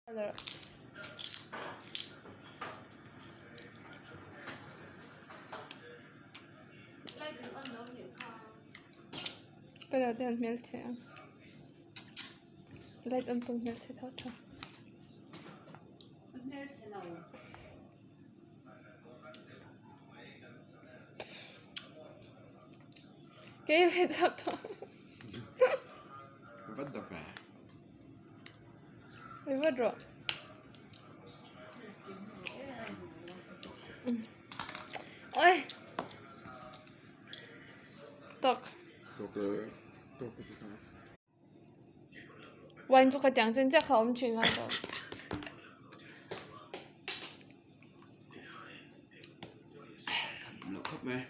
Pala te an hmelchhe a light on pawn hmelchhe tho tho. Kei ve chak tawh. Vat da ve. I vat rawh. Oi. Tawk. Tawk le tawk ka ti kha. Wine chu ka tiang chen chiah kha a awm thin kha tawh. Khap loh khawp mai.